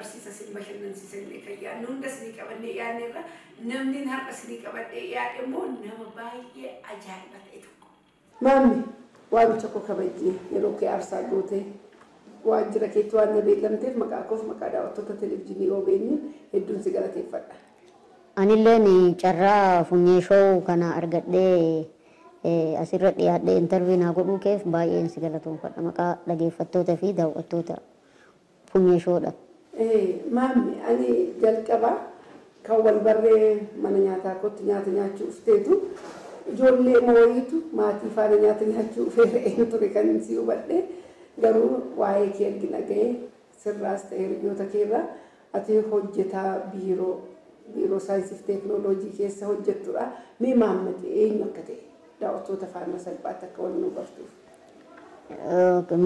Barsiisa isin bashannansiisa illee kan yaadnu hunda isinii qabannee yaadne irra namni har'a isinii qabadhee yaade immoo nama baay'ee ajaa'iba ta'e tokko. Maammi, waamicha koo kabajjee yeroo kee aarsaa gootee waajjira keetti waan na beellamteef maqaa koof maqaa daawwattoota televizyiinii OBN hedduun si galateeffadha. Anilleen carraa Funyee Show kana argadhee asirra dhiyaadhee interview naa godhuu keef baay'een si galatoomfadha maqaa dhageeffattoota fi daawwattoota Funyee Showdha. Maammi, ani jalqaba kan wal barree mana nyaataa kootti nyaata nyaachuu dhufteetu ijoollee mooyiitu maatii faana nyaata nyaachuu dhufee ture kan si hubadhe. Garuu waa'ee kee ergi dhaga'ee sirraas ta'e hiriyoota keerraa ati hojjetaa biiroo saayinsii fi teekinooloojii keessa hojjettudha. Mee Maammad eenyu akka ta'e daawwattoota faana salphaatti akka wal nu bartuuf.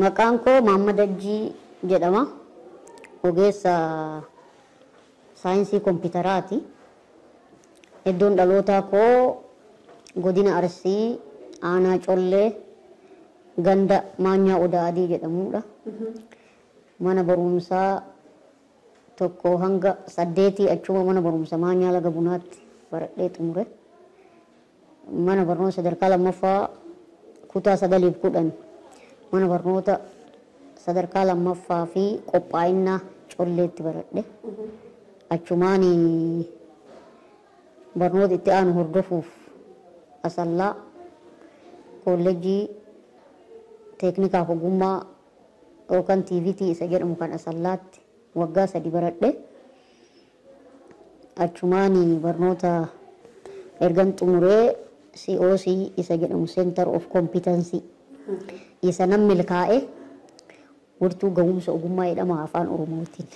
Maqaan koo Maammad Ajjii jedhama. Ogeessa saayinsii kompiitaraati. Iddoon dhalootaa koo godina Arsii aanaa Collee ganda Maanyaa Odaa Adii jedhamudha. Mana barumsaa 1 hanga 8 achuma mana barumsa Maanyaa Laga Bunaatti baradhee xumure. Mana barnoota sadarkaa lammaffaa kutaa 9 fi 10 mana barnoota sadarkaa lammaffaa fi qophaa'inaa Colleetti baradhe. Achumaan barnoota itti aanu hordofuuf Asallaa kolleejjii teeknikaaf ogummaa yookaan TVT isa jedhamu kan Asallaatti waggaa 3 baradhe. Achumaan barnoota ergan xumuree COC isa jedhamu Center of Competency isa nan milkaa'e wirtuu ga'umsa ogummaa jedhama afaan Oromootiin.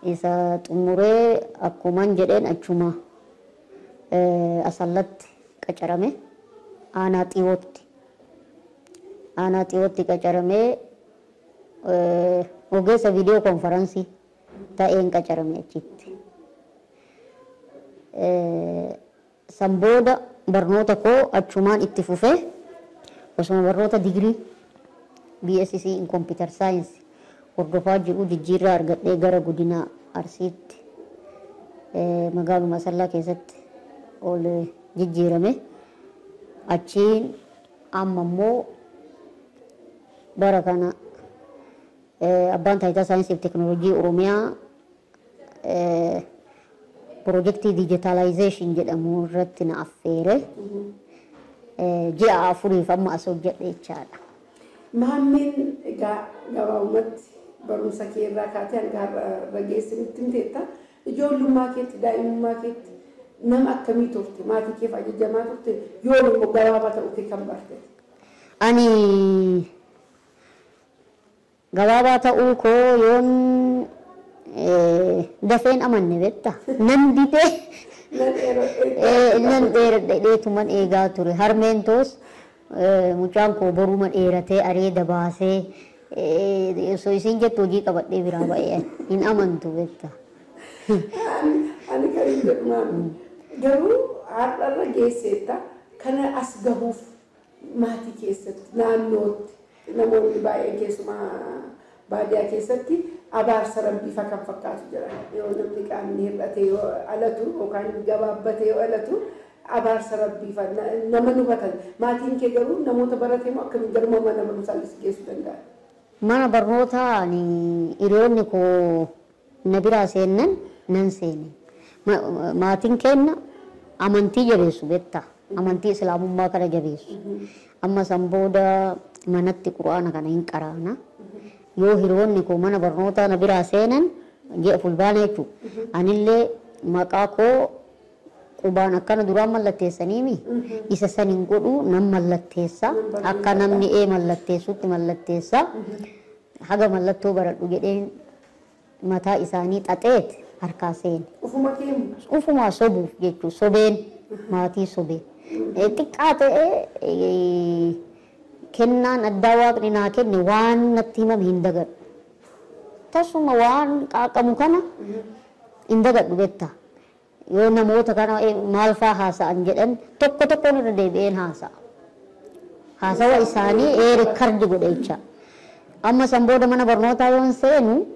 Isa xumuree akkuman jedheen achuma Asallatti qacarame aanaa Xiyootti. Aanaa Xiyootti qacaramee ogeessa viidiyoo konferansii ta'een qacarame achitti. San booda barnoota koo achumaan itti fufee osuma barnoota digirii BSc in Computer Science hordofaa jiru jijjiirraa argadhee gara godina Arsiitti magaaluma Asallaa keessatti ol jijjiirame. Achiin amma immoo bara kana abbaan taayitaa saayinsii fi teekinooloojii Oromiyaa piroojeektii dijitaalaayizeeshin jedhamu irratti na affeere. Ji'a 4 amma as hojjedhe jechaadha. Maammeen egaa gabaabumatti barumsa kee irraa kaatee hanga har'a geesse nutti himteetta. Ijoollummaa keetti daa'imummaa keetti nama akkamii turte? Maatii keef ajajamaa turte? Yoom immoo gabaabaa ta'uu kee kan barte? Ani gabaabaa ta'uu koo yoon dafeen amanne beektaa? Nan didee nan dheeradhe dheetuman eegaa ture. Harmeen toos mucaan koo boruma dheeratee areeda baasee osoo isiin jettu hojii qabadhee biraa ba'ee hin amantu beektaa? Ani kan hin jedhu maammi. Garuu har'arra geesseetta kana as gahuuf maatii keessatti naannootti namoonni baay'een keessumaa baadiyyaa keessatti abaarsa rabbii fa kan fakkaatu jira. Yoo namni qaamni hir'ate yoo alatu yookaan gabaabbate yoo alatu abaarsa rabbii fa nama nu hubatan. Maatiin kee garuu namoota barate moo akkamiin garuma mana barumsaa geessuu danda'a? Mana barnootaa hiriyoonni koo na biraa seennan nan seene. Maatiin keenya amantii jabeessu beektaa? Amantii islaamummaa kana jabeessu. Amma san booda manatti quraana kana hin qaraana. Yoo hiriyoonni koo mana barnootaa na biraa seenan ji'a fulbaana jechuudha. Anillee maqaa koo qubaan akkana duraan mallatteessaniimi isa san hin godhu nan mallatteessa. Akka namni mallatteessutti mallatteessa. Haga mallattoo baradhu jedheen mataa isaanii xaxeet harkaa seene. Ufuma keemu? Ufumaa sobuuf jechuudha. Sobeen maatii sobee. Xiqqaa ta'ee kennaan addaa waaqni naa kenne waan natti himame hin dagadhu. Tasuma waan qaaqamu kana hin dagadhu beektaa. Yoo namoota kana maal faa haasa'an jedhan tokko tokkoon irra deebi'een haasa'a. Haasawa isaanii rikardi godhe jecha. Amma san booda mana barnootaa yoon seenu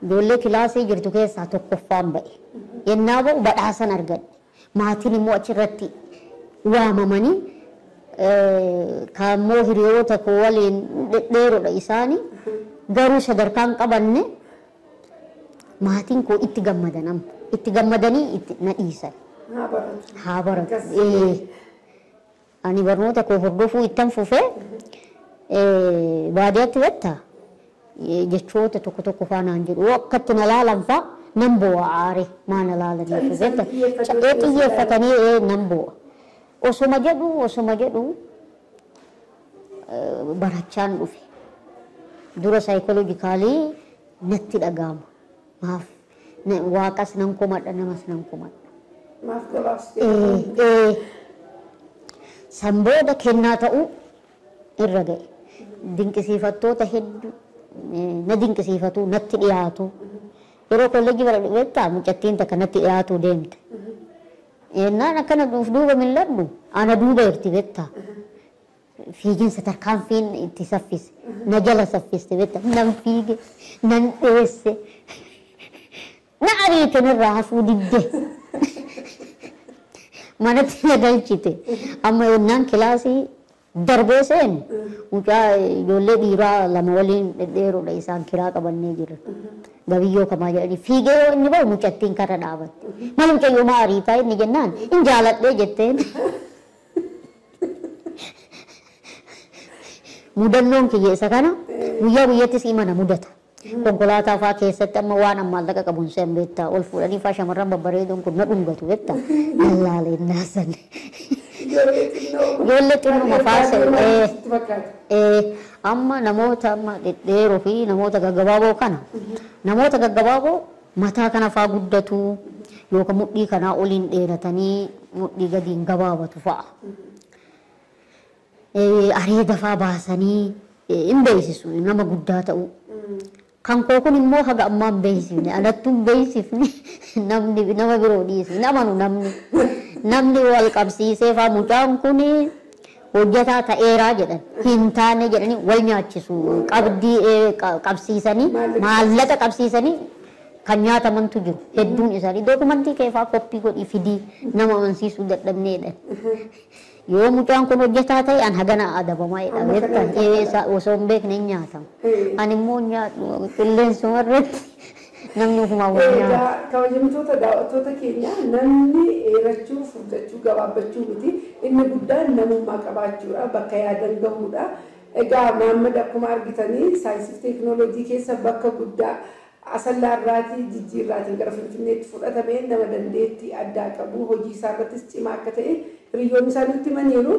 Ijoollee kilaasii jirtu keessaa tokkoffaan ba'e. Yennaa ba'u badhaasan argadhe. Maatiin immoo achirratti waamamanii kaammoo hiriyoota koo waliin dhedheeroodha isaanii garuu sadarkaan qabanne maatiin koo itti gammadan amma. Itti gammadanii itti na dhiisan. Haa baratu. Haa baratu. Ani barnoota koo hordofuu ittan fufee baadiyyaatti betta jechoota tokko tokko faanaan jedhu akkatti na laalan fa'a nan boo'a aare maa na laalaniif betta xiyyeeffatanii nan boo'a. Osoma jedhu barachaan dhufe. Dura saayikooloojikaalii natti dhaga'ama. Maaf waaqas nan komadha namas nan komadha. Maaf gabaabsitee. San booda kennaa ta'uu irra ga'e. Dinqisiifattoota hedduu na dinqisiifatu natti dhiyaatu. Yeroo kolleejjii bara beektaa mucattiin takka natti dhiyaatu deemte. Yennaan akkana duuba mil'adhu ana duuba jirti beektaa. Fiiginsa tarkaanfiin itti saffise na jala saffiste beektaa nan fiige nan dheesse na ariite narraa hafuu didde. Manatti na galchite amma yennaan kilaasii darbee seenu mucaa ijoollee dhiiraa lama waliin dhedheeroodha isaan kiraa qabannee jiran. Gabiyyoo kamaa jedhanii fiigee yoo inni bahu mucattiin karra dhaabatte. Maal mucayyoo maa ariitaa inni jennaan hin jaaladhee jetteen. Mudannoon kiyya isa kana guyyaa guyyaattis hima na mudata. Konkolaataa fa'aa keessatti amma waan amma maallaqa qabuun seen beektaa ol fuudhanii fa'aa shamarran babbareedoon kun na dhungatu beektaa. Allaalee naasan. Ijoollee xinnoo fa'aa amma namoota amma dhedheeroo fi namoota gaggabaaboo kana namoota gaggabaaboo mataa kana fa'aa guddatu yookaan mudhii kanaa oliin dheeratanii mudhii gadiin gabaabatu fa'a. Areeda fa'aa baasanii hin beeksisu nama guddaa ta'u. Kan koo kun immoo haga ammaa hin beeksifne anattuu hin beeksifne namni nama biroo dhiisi hin amanu namni. Namni wal qabsiisee fa'aa mucaan kun hojjetaa ta'eeraa jedhan hin taane jedhanii wal nyaachisu qabdii qabsiisanii maallaqa qabsiisanii kan nyaatamantu jiru hedduun isaanii dookumantii kee fa'aa koppii godhii fidii nama amansiisuu dadhabneedha. Yoo mucaan kun hojjetaa ta'e an hagana adabamaa jedha beektaa osoo hin beekne hin nyaatamu. Ani immoo nyaadhu qilleensuma irratti namni ofumaa wal nyaata. Kabajamtoota daawwattoota keenya namni dheerachuu furdachuu gabaabbachuu miti inni guddaan namummaa qabaachuudha bakka yaadan gahuudha. Egaa Mahammad akkuma argitanii saayinsii teekinooloojii keessa bakka guddaa Asallaa irraatii jijjiirraatiin gara Finfinneetti fudhatamee nama dandeettii addaa qabu hojii isaa irrattis cimaa akka ta'e hiriyoonni isaa nutti himaniiru.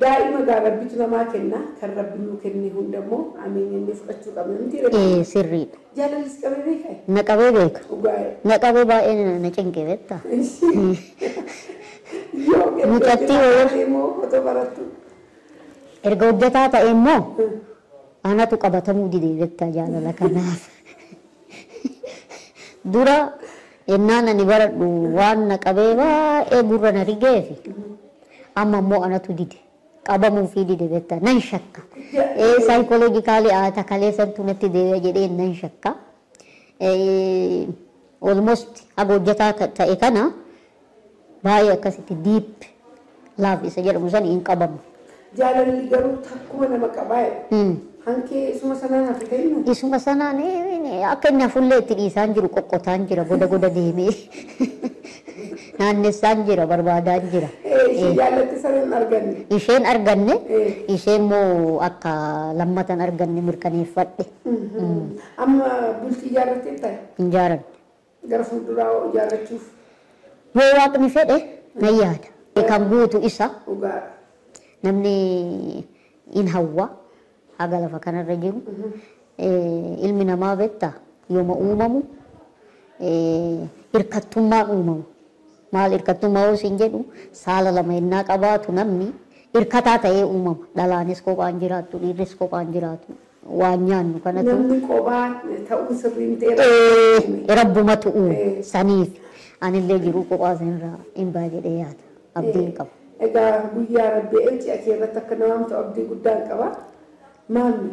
Daa'ima gaa rabbitu namaa kenna kan rabbi nuu kenne hundammoo amiin jennee fudhachuu qabna miti. Sirriidha. Jaalallis qabee beekaa? Na qabee beeka. Dhugaa'e. Na qabee baay'ee na cinqe beektaa. Yoo Mucattii deemoo otoo barattu. Erga hojjetaa ta'e immoo anatu qabatamuu dide beektaa jaalala kanaaf. Dura yennaan ani baradhu waan na qabee baay'ee gurra na rigeefi amma immoo anatu dide qabamuu fi dide beektaa nan shakka. Saayikooloojikaalii haata kaleessantu natti deebi'a jedhee nan shakka. Almost haga hojjetaa ta'e kana baay'ee akkasitti deep love isa jedhamu san hin qabamu. Jaalalli garuu takkuma nama qabaa. Hankee isuma sanaan hafe ta'innu. Isuma sanaan akka inni hafullee itti dhiisaan jiru qoqqotaan jira goda goda deemee naannessaan jira barbaadaan jira. Ishee jaallatti sana hin arganne. Isheen arganne isheen immoo akka lammatan arganne mirkaneeffadhe. Amma bultii ijaarrattee ta'e Hin jaaranne. gara fuulduraa ijaarrachuuf Yoo waaqni fedhe nan yaada. Kan guutu isa dhugaadha. namni in hawwa haga lafa kanarra jiru. Ilmi namaa beektaa yooma uumamu hirkattummaan uumamu. Maal hirkattummaa yoo siin jedhu saala lama yennaa qabaatu namni hirkataa ta'ee uumama. Dhalaanis kophaan jiraattu dhiirris kophaan jiraatu waan nyaannu kanatu. Namni kophaa ta'uu sirriin ta'e Rabbumatu uume saniif anillee jiru kophaa sanirraa hin ba'a jedhee yaada abdiin qaba. Egaa guyyaa rabbi ji'a kee irratti akka namaamtu abdii guddaan qaba. Maammi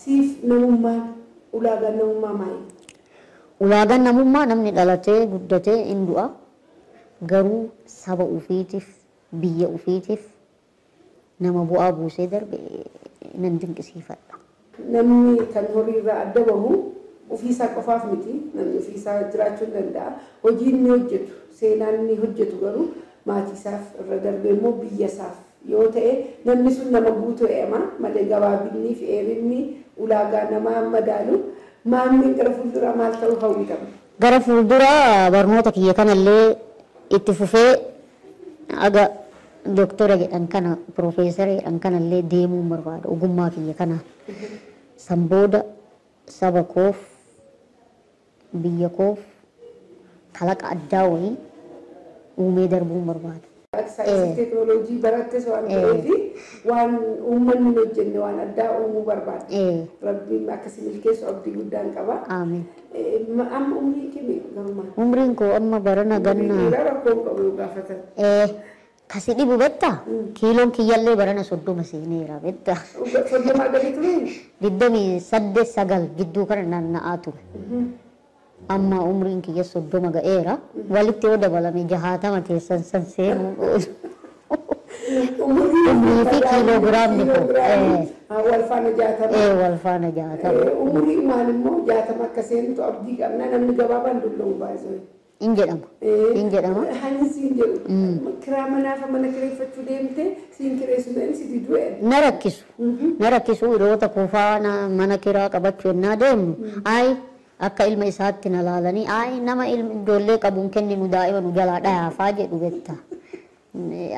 siif namummaan ulaagaan namummaa maali? Ulaagaan namummaa namni dhalatee guddatee hin du'a. Garuu saba ofiitiif biyya ofiitiif nama bu'aa buusee darbe nan dinqisiifadha. Namni kan horiirraa adda bahu ofiisaa qofaaf miti. Namni ofiisaa jiraachuu hin danda'a. Hojii inni hojjetu, seenaan inni hojjetu garuu maatiisaaf irra darbee immoo biyyasaaf yoo ta'e namni sun nama guutuu eema malee gabaabinni fi dheerinni ulaagaa namaa madaalu. Maammeen gara fuulduraa maal ta'uu hawwitama? Gara fuulduraa barnoota kiyya kanallee itti fufee aga doktora jedhan kana piroofeesara jedhan kanallee deemuun barbaada ogummaa kiyya kanaan. San booda saba koof biyya koof kalaqa addaa wayii uumee darbuun barbaada. Saayinsii teekinooloojii barattes waan ta'eef waan uummanni hin hojjenne waan addaa uumuu barbaada. Rabbiin akkasii milkeessu abdii guddaan qaba. Amiin. Amma umriin kee meeqa garumaa? Umriin koo amma barana ganna. Dhiiraa rakkoo hin qabu yoo gaafatan. Kasi dhibu beektaa? Kiiloon kiyyallee barana 30 seeneera beektaa? 30 gadi ture? 28 9 gidduu kana naanna'aa ture. Amma umriin kiyya 30 ga'eera. Walitti yoo dabalame 60 teessan san seenuu oolu. Umrii fi kiiloogiraamni koo. Wal faana 60. Wal faana 60. Umurii umaan immoo 60 akka seentu abdii qabna. Namni gabaabaan dulloomu baay'ee. In jedhama. In jedhama. Hani siin jedhu. Kiraa manaafa mana kireeffachuu deemte siin kireessu ta'in si diduu jedha. Na rakkisu. Na rakkisu hiriyoota koo faana mana kiraa qabachuu ennaa deemnu. Ayi akka ilma isaatti na laalanii ayi nama ijoollee qabuun kenninu daa'ima nu jalaa dhayaafaa jedhu beekta.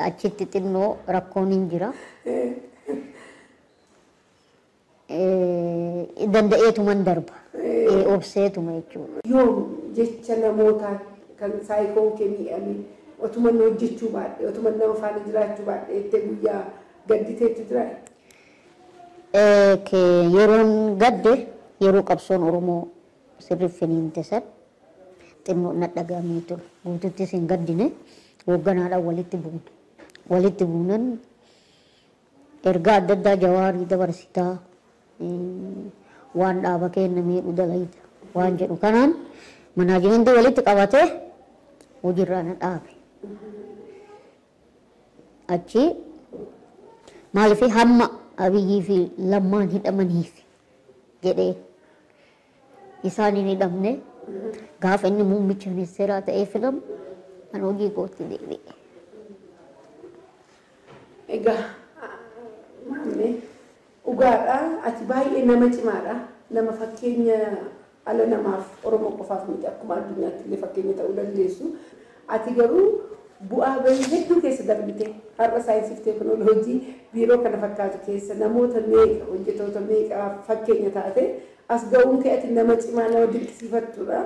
Achitti xinnoo rakkoon hin jira. Danda'eetuman darba. Obseetuma jechuudha. Yoom jecha namootaan kan saayikoon kee miidhame otuma inni hojjechuu baadhee otuma nama faana jiraachuu baadhee jettee guyyaa gadditeetu jira? Yeroon gadde yeroo qabsoon Oromoo sirriitti finiinte san xinnoo na dhaga'amee ture. Guututtis hin gaddine hoogganaadhaan walitti buune. Walitti buunan ergaa adda addaa Jawaarii dabarsitaa waan dhaaba keenya miidhu dalayita waan jedhu kanaan manaajimentii walitti qabatee hojiirraa na dhaabe. Achi maaliif hamma Abiyyii fi Lammaan hidhamaniif jedhee isaan hin hidhamne gaafa inni muummicha ministeeraa ta'ee filamu kan hojii kootti deebi'e. Egaa maammee dhugaadha ati baay'ee nama cimaadha nama fakkeenya ala namaaf Oromoo qofaaf miti akkuma addunyaatti illee fakkeenya ta'uu dandeessu. Ati garuu bu'aa bahii hedduu keessa darbite har'a saayinsii fi teekinooloojii biiroo kana fakkaatu keessa namoota meeqa hojjettoota meeqa fakkeenya taate as ga'uun kee ati nama cimaa nama dinqisiifattudha.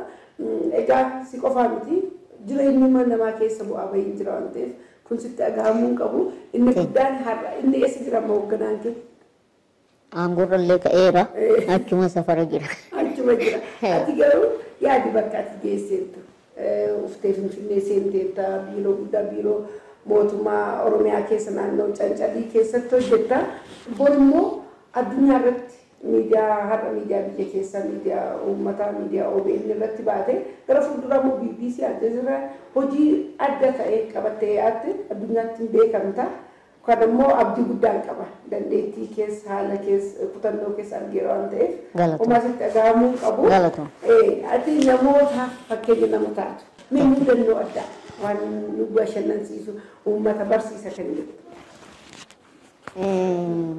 Egaa si qofaa miti jireenyuma namaa keessa bu'aa bahiin jira waan ta'eef kun sitti dhaga'amuu hin qabu. Inni guddaan har'a inni eessa jira amma hoogganaan kee? Aangoorrallee ka'eera. Achuma safara jira. Achuma jira. Ati garuu yaadi bakka ati geesseettu. Uftee Finfinnee seenteetta biiroo guddaa biiroo mootummaa Oromiyaa keessa naannoo Cancalii keessatti hojjetta. Bor immoo addunyaa irratti miidiyaa har'a miidiyaa biyya keessaa miidiyaa uummataa miidiyaa OBN irratti baate gara fuulduraa immoo BBC Al Jazeera hojii adda ta'e qabattee yaatte addunyaatti hin beekamta. Kan immoo abdii guddaan qaba. Dandeettii keessa haala keessa kutannoo keessa argeera waan ta'eef. Homaa sitti dhaga'amuu qabu. Ati namoota fakkeenya nama taatu. Mee mudannoo addaa waan nu bashannansiisu uummata barsiisa kan jedhu.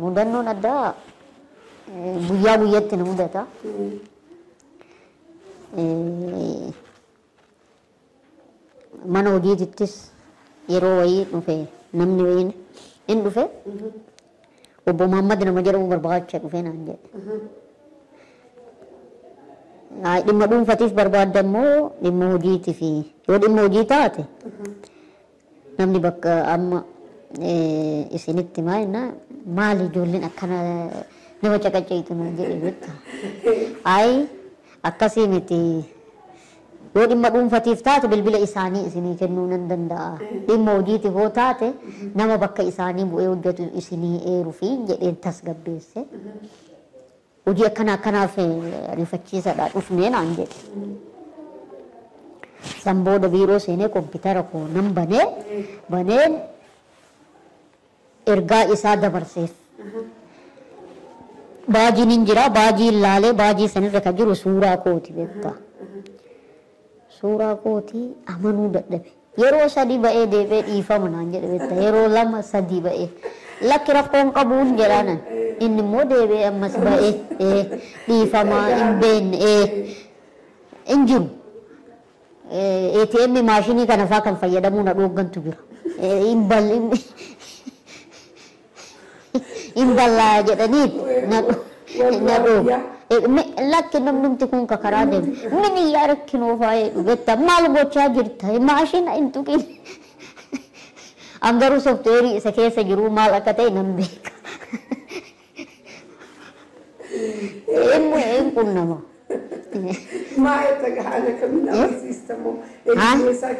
Mudannoon addaa guyyaa guyyaatti na mudata. Mana hojiittis yeroo wayii dhufe namni wayiin hin dhufe obbo Muhammad nama jedhamu barbaacha dhufe naan jedhe. Dhimma dhuunfatiif barbaadda immoo dhimma hojiitiif yoo dhimma hojii taate namni bakka amma isinitti maali ijoolleen akkana nama caqacayitu naan jedhe beektaa. Ayi akkasii miti yoo dhimma dhuunfatiif taate bilbila isaanii isinii kennuu nan danda'a. Dhimma hojiitiif yoo taate nama bakka isaanii bu'ee hojjetu isinii eeruu fi jedheen tasgabbeesse. Hojii akkana akkanaaf ariifachiisadha dhufnee naan jedhe. San booda biiroo seenee kompiitara koo nan banee baneen ergaa isaa dabarseef. Baajiin hin jira, baajii ilaalee baajii sanirra kan jiru suuraa kooti beektaa. Suuraa kootii amanuu dadhabe. Yeroo sadii ba'ee deebi'ee dhiifama naan jedhe beektaa. Yeroo lama sadii ba'ee. Lakki rakkoon qabuun jedhaanan. Inni immoo deebi'ee ammas ba'ee dhiifama hin beekne hin jiru. ATM maashinii kana faa kan fayyadamuu na dhooggantu jira. Hin ballaa jedhanii na dhooga. Lakki namnumti kun ka karaa deemu. Mini yaa rakkinoo faayee dhugetta maal gochaa jirta maashina hin tuqin. An garuu sooftiweerii isa keessa jiru maal akka ta'e nan beeka. Hin qunnama. Maal haala kamiin agarsiista moo?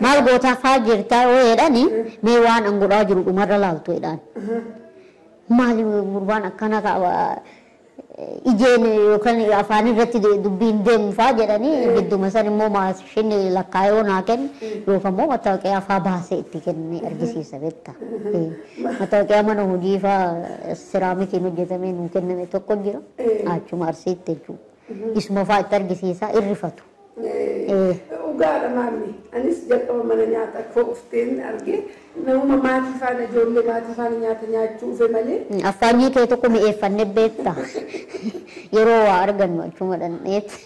Maal gootaa faa jirta yoo jedhani mee waan an godhaa jiru dhumarra laaltu jedhaan. Maali gurbaan akkana qaba ijeen yookaan afaan irratti dubbiin deemu faa jedhanii gidduma san immoo maashinni lakkaayoo naa kenne yookaan immoo mattaawoqiyaa faa baasee itti kenne argisiisa beektaa. Mattaawoqiyaa mana hojii faa siraamikiin hojjetamee nuu kenname tokko jira achuma Arsiitti jechuudha. Isuma faa itti argisiisa irrifatu. Dhugaadha maammi. Anis jalqaba mana nyaata koo ufteen argee namuma maatii faana ijoollee maatii faana nyaata nyaachuu dhufe malee. Affaanyii kee tokko mi'eeffannee beektaa. Yeroo waa argannu achuma dhandheetti.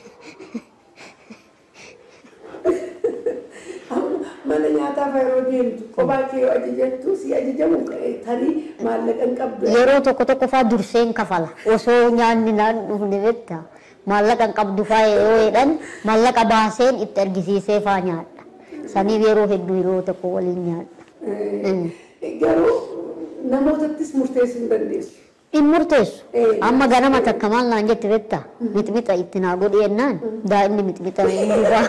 Mana nyaataa fa yeroo deemtu kophaa kee yoo ajajattu si ajajamu tarii maallaqa hin qabdu. Yeroo tokko tokko faa durseen kafala. Osoo nyaanni naan dhufne beektaa. Maallaqa hin qabdu faa yoo jedhan maallaqa baaseen itti argisiisee faa nyaadha. Saniif yeroo hedduu yeroo tokko waliin nyaadha. Garuu namootattis murteessuu hin dandeessu. Hin murteessu. Amma ganama takka maal naan jette beektaa? Mixmixa itti naa godhi jennaan daa'imni mixmixa hin dhufaa.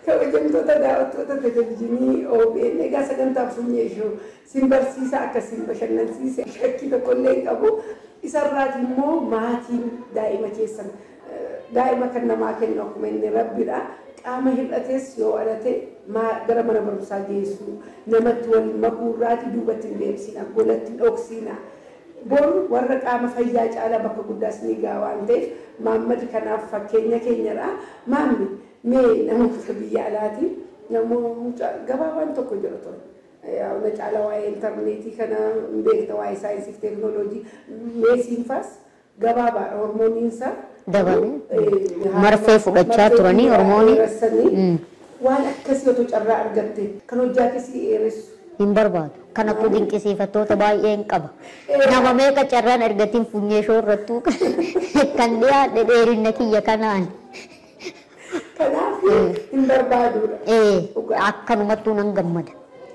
Kabajamtoota daawwattoota televizyiinii OBN egaa sagantaa funyee ishoo sin barsiisa akka sin bashannansiise shakkii tokkollee hin qabu. Isarraati immoo maatiin daa'ima keessan daa'ima kan namaa kennu akkuma inni rabbidha. Qaama hir'ates yoo alate gara mana barumsaa geessu namatti wal makuurraati duubatti hin deebisina golatti hin dhoksina. Boru warra qaama fayyaa caalaa bakka guddaas ni ga'a waan ta'eef Maammad kanaaf fakkeenya keenyadha. Maammi mee namoota biyya alaati namoota gabaabaan tokko jira ture. Na caala waa'ee intarneetii kana hin beekta waa'ee saayinsii fi teekinooloojii meesiin faas gabaabaadha hormooniinsaa. Dabalee marfee fudhachaa turanii hormoonii. Waan akkasii otoo carraa argatte kan hojjaa keessi dheeressu. Hin barbaadu. Kanattuu dinqisiifattoota baay'een qaba. Nama meeqa carraan argatiin funyee shoorrattuu kan dhiyaadhe dheerina kiyya kanaan. Kanaaf hin barbaaduudha. Akkanumattuu nan gammada.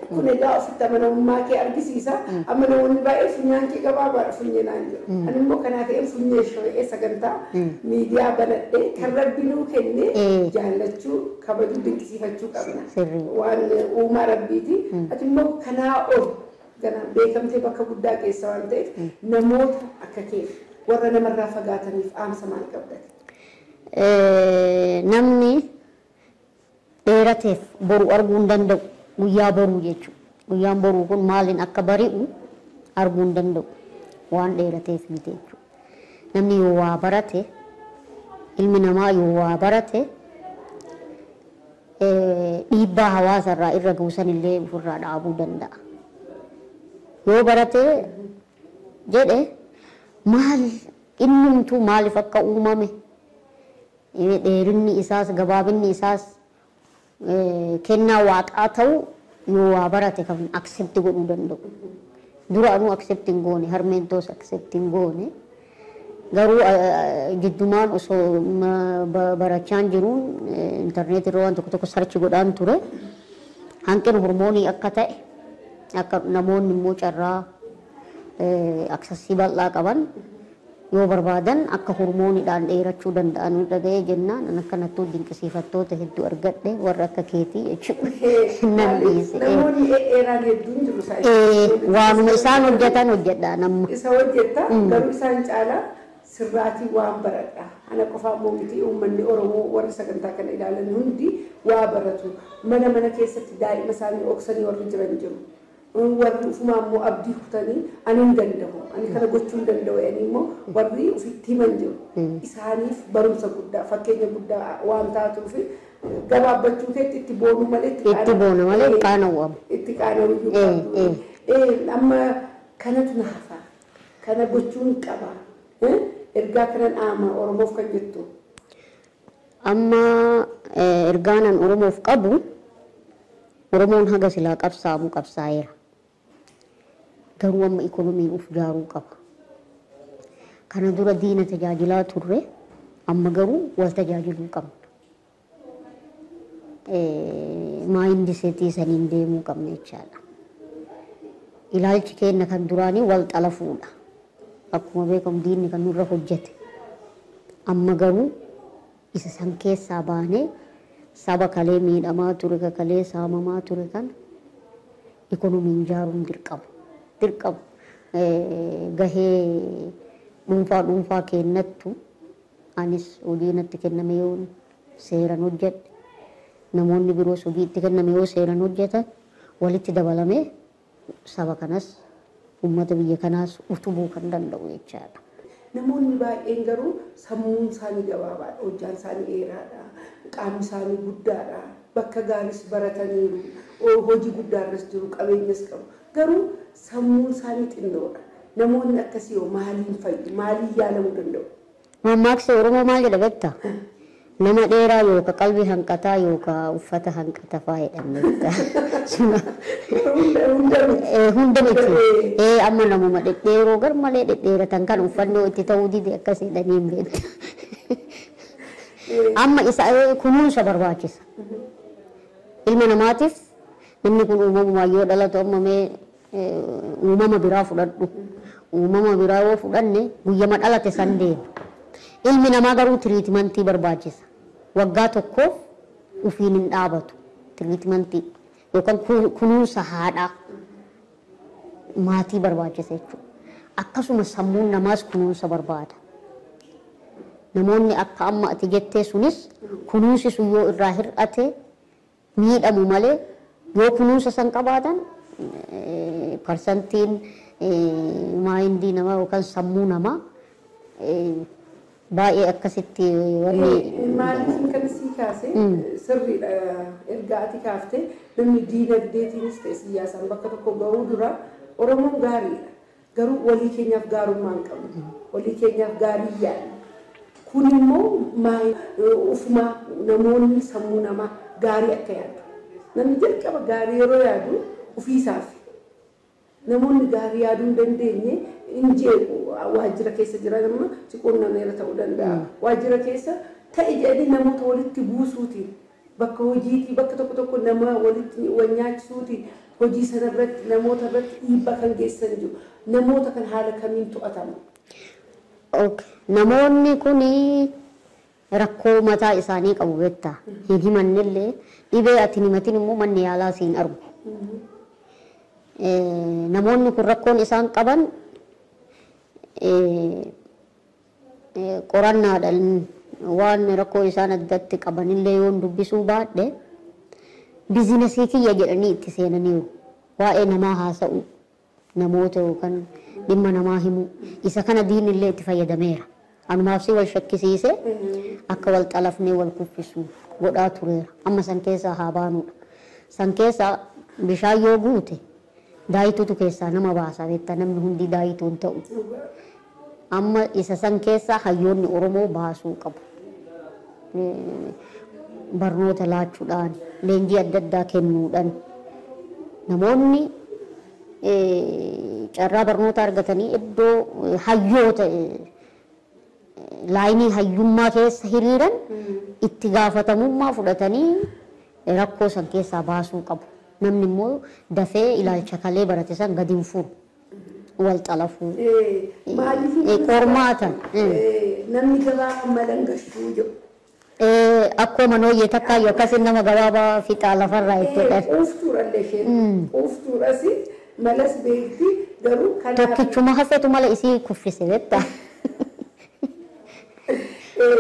Kun egaa ofitti amanamummaa kee argisiisa. Amma namoonni baay'een funyaan kee gabaabaadha funyee naan jedhu. Ani immoo kanaaf funyee shoo'ee sagantaa miidiyaa banadhee kan rabbi nuu kenne jaallachuu kabajuu dinqisiifachuu qabna. Waan uumaa rabbiiti. Ati immoo kanaa ol ganaa beekamtee bakka guddaa keessa waan ta'eef namoota akka kee warra namarraa fagaataniif dhaamsa maal qabdate? Namni dheerateef boru arguu hin danda'u. Guyyaa boruu jechuudha. Guyyaan boruu kun maaliin akka bari'u arguu hin danda'u. Waan dheerateef miti jechuudha. Namni yoo waa barate, ilmi namaa yoo waa barate, dhiibbaa hawaasarraa irra ga'u illee ofirraa dhaabuu danda'a. Yoo barate jedhe maal innumtuu maaliif akka uumame dheerinni isaas gabaabinni isaas kennaa waaqaa ta'u yoo waa barate kan accept godhuu danda'u. Dura anuu accept hin goone, harmeen toos accept hin goone. Garuu jiddumaan osoo barachaan jiruun intarneetii irra waan tokko tokko sarchi godhaan ture. Hanqina hormoonii akka ta'e akka namoonni immoo carraa aksesii bal'aa qaban Yoo barbaadan akka hormooniidhaan dheerachuu danda'an irra ga'ee jennaan an akkanattuu dinqisiifattoota hedduu argadhe warra akka keetii jechuudha. Nan dhiise. Namoonni dheeraan hedduun jiru. Waanuma isaan hojjetan hojjedha namma. Isa hojjetta garuu isaan caalaa sirraatii waan baradha. Ana qofaa immoo miti, uummanni Oromoo warri sagantaa kana ilaalan hundi waa baratu. Mana mana keessatti daa'ima isaanii dhoksanii warri jiran jiru. Warri ufumaa immoo abdii kutanii ani hin danda'u, ani kana gochuu hin danda'u jedhanii immoo warri ofitti himan jiru. Isaaniif barumsa guddaa, fakkeenya guddaa waan taatuuf gabaabbachuu keetti itti boonuu malee itti boonu malee qaanawwamu. Itti qaanawuu qabdu. Amma kanatu na hafa, kana gochuun qaba. Ergaa kanan dhaama Oromoof kan jettu. Amma ergaan an Oromoof qabu, Oromoon haga silaa qabsaa'amu qabsaa'eera. Garuu amma ikoonomiin uf ijaaruu qaba. Kana dura diina tajaajilaa turre, amma garuu wal tajaajiluu qabna. Mindset saniin deemuu qabna jechaadha. Ilaalchi keenya kan duraanii wal xalafuudha. Akkuma beekamu diinni kan nurra hojjete. Amma garuu isa san keessaa baanee saba kalee miidhamaa ture, kalee saamamaa ture kana ikoonomiin ijaaruun dirqama. Dirqama. Gahee dhuunfaa dhuunfaa kennattu anis hojii natti kenname yoo seeran hojjedhe, namoonni biroos hojii itti kenname yoo seeran hojjetan, walitti dabalamee saba kanas uummata biyya kanaas utubuu kan danda'u jechaadha. Namoonni baay'een garuu sammuun isaanii gabaabaadha, hojjaan isaanii dheeraadha, qaamni isaanii guddaadha, bakka gaariis barataniiru, hojii guddaarras jiru, qabeenyas qabu. Garuu sammuun isaanii xinnoodha. Namoonni akkasii hoo maaliin fayyu? Maaliin yaalamuu danda'u? Mammaaksi Oromoo maal jedha beektaa? Nama dheeraa yookaan qalbii hanqataa yookaan uffata hanqata fa'aa jedhan beektaa. Hunda Hunda miti. Amma namuma dhedheeroo gar malee dhedheeratan kan uffanni itti ta'uu dide akkas jedhanii hin beektu. Amma isa kunuunsa barbaachisa. Ilma namaatiif namni kun uumamumaan yoo dhalatu, amma mee uumama biraa fudhadhu. Uumama biraa yoo fudhanne guyyama dhalate san deema. Ilmi namaa garuu treatment barbaachisa. Waggaa tokkoof ufiin hin dhaabatu. Treatment yookaan kunuunsa haadhaa maatii barbaachisa jechuudha. Akkasuma sammuun namaas kunuunsa barbaada. Namoonni akka amma ati jettee sunis kunuunsi sun yoo irraa hir'ate miidhamu malee, yoo kunuunsa san qabaatan parsantiin mind namaa yookaan sammuu namaa baay'ee akkasitti wanni. Maaliif kan sii kaase sirriidha, ergaa ati kaafte, namni diinagdeetiinis ta'e siyaasaan bakka tokko gahuu dura Oromoon gaariidha. Garuu walii keenyaaf gaarummaa hin qabnu. Walii keenyaaf gaarii yaadna. Kun immoo ufumaa namoonni sammuu namaa gaarii akka yaadu. Namni jalqaba gaarii yeroo yaadu ofiisaaf. Namoonni gaarii yaaduu hin dandeenye hin jeequ. Waajjira keessa jiran amma si qunnameera ta'uu danda'a. Waajjira keessa ta'e jedhanii namoota walitti buusuutiin, bakka hojiitii bakka tokko tokko nama walitti wal nyaachisuutiin hojii sana irratti namoota irratti dhiibbaa kan geessisan jiru. Namoota kan haala kamiin to'atamu? Namoonni kun rakkoo mataa isaanii qabu beektaa. Hin himannellee, dhibee ati himatin immoo manni yaalaa siin argu. Namoonni kun rakkoon isaan qaban qorannaadhaan waan rakkoo isaan addatti qabanillee yoon dubbisuu baadhe, business kiyya jedhanii itti seenaniiru. Waa'ee namaa haasa'u, namoota yookaan dhimma namaa himu, isa kana diinillee itti fayyadameera. Anumaaf si wal shakkisiise akka wal xalafnee wal kuffisu godhaa tureera. Amma san keessaa haa baanudha. San keessaa bishaan yoo guute daayituutu keessaa nama baasa beektaa, namni hundi daayituu hin ta'u. Amma isa san keessaa hayyoonni Oromoo baasuu qabu. Barnoota laachuudhaan, leenjii adda addaa kennuudhaan, namoonni carraa barnoota argatanii iddoo hayyoota line hayyummaa keessa hiriiran itti gaafatamummaa fudhatanii rakkoo san keessaa baasuu qabu. Namni immoo dafee ilaalcha kalee barate san gadi hin furu. Wal xalafuu. Maaliif Qormaata. Namni gabaabaa malan gashuu jedhu. Akkuma manooyyee takkaayyuu akkasiin nama gabaabaa fixaa lafarraa itti. Quuftuudhallee isheen quuftuudhas malas beekti garuu kanaaf. Tokkichuma hafetu mala isii kuffise beektaa.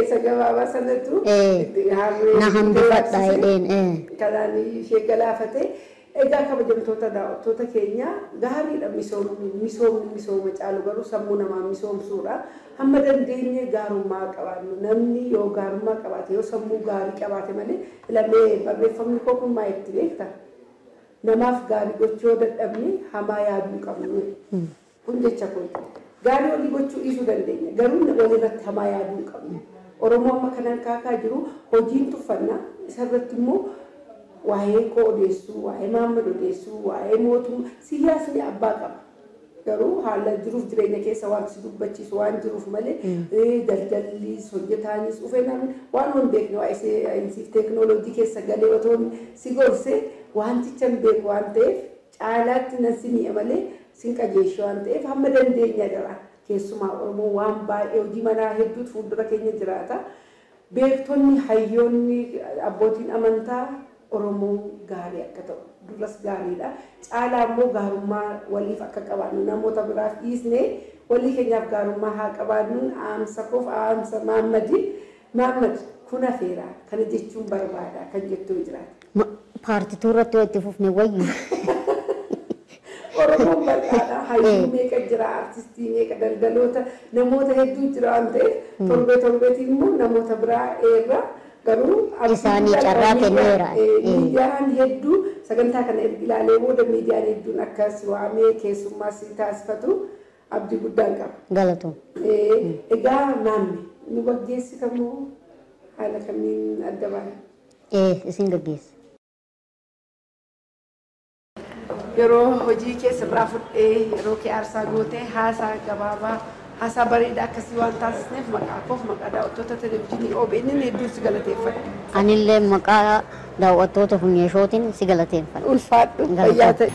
Isa gabaabaa sanatu na hambifadha jedheen. Kanaan ishee galaafate. Egaa kabajamtoota daawwattoota keenya, gaariidha misoomni. Misoomni misooma caalu garuu sammuu namaa misoomsuudha. Hamma dandeenye gaarummaa qabaannu. Namni yoo gaarummaa qabaate, yoo sammuu gaarii qabaate malee filamee barreeffamni koo kun maa itti beekta? Namaaf gaarii gochuu yoo dadhabne hamaa yaaduu qabnu. Kun jecha kun gaarii walii gochuu dhiisuu dandeenya, garuu walirratti hamaa yaaduu hin qabnu. Oromoo amma kanan kaakaa jiru hojiin tuffannaa isarratti immoo waa'ee koo odeessuu, waa'ee Maammad odeessuu, waa'ee mootummaa, siyaasni abbaa qaba. Garuu haala jiruuf jireenya keessa waan si dubbachiisu waan jiruuf malee daldallis hojjetaanis dhufee namni waan hin beekne waa'ee saayinsiif teekinooloojii keessa galee otoo si gorse wanticha hin beeku waan ta'eef caalaatti nan si mi'a malee sin qajeeshu waan ta'eef hamma dandeenya jira. Keessumaa Oromoo waan baay'ee hojii manaa hedduutu fuuldura keenya jiraata. Beektonni, hayyoonni, abbootiin amantaa Oromoo gaarii akka ta'u duras gaariidha. Caalaa immoo gaarummaa waliif akka qabaannu, namoota biraaf dhiisnee walii keenyaaf gaarummaa haa qabaannuun dhaamsa koof dhaamsa Maammadi. Maammad, kun hafeera kana jechuun barbaada kan jettuu jiraata. Part two irratti yoo itti fufne wayyu. Oromoon bal'aadha. Hayyuu meeqa jira, artistii meeqa, daldaloota, namoota hedduu jira waan ta'eef torbee torbeetiin immoo namoota biraa eerra garuu Isaanii carraa kenneera. Miidiyaan hedduu sagantaa kana erga ilaalee booda miidiyaan hedduun akka si waamee keessummaa si taasifatu abdii guddaan qaba. Galatoom. Egaa maammi nu gaggeessitamoo haala kamiin adda baana? Isin gaggeessa. Yeroo hojii keessa biraa fudhee yeroo kee aarsaa gootee haasaa gabaabaa, haasaa bareedaa akkasii waan taasisneef maqaa koof maqaa daawwattoota televizyiinii OBN hedduun si galateeffadha. Anillee maqaa daawwattoota funyeeshootiin si galateeffadha. Ulfaadhu, fayyaa ta'e.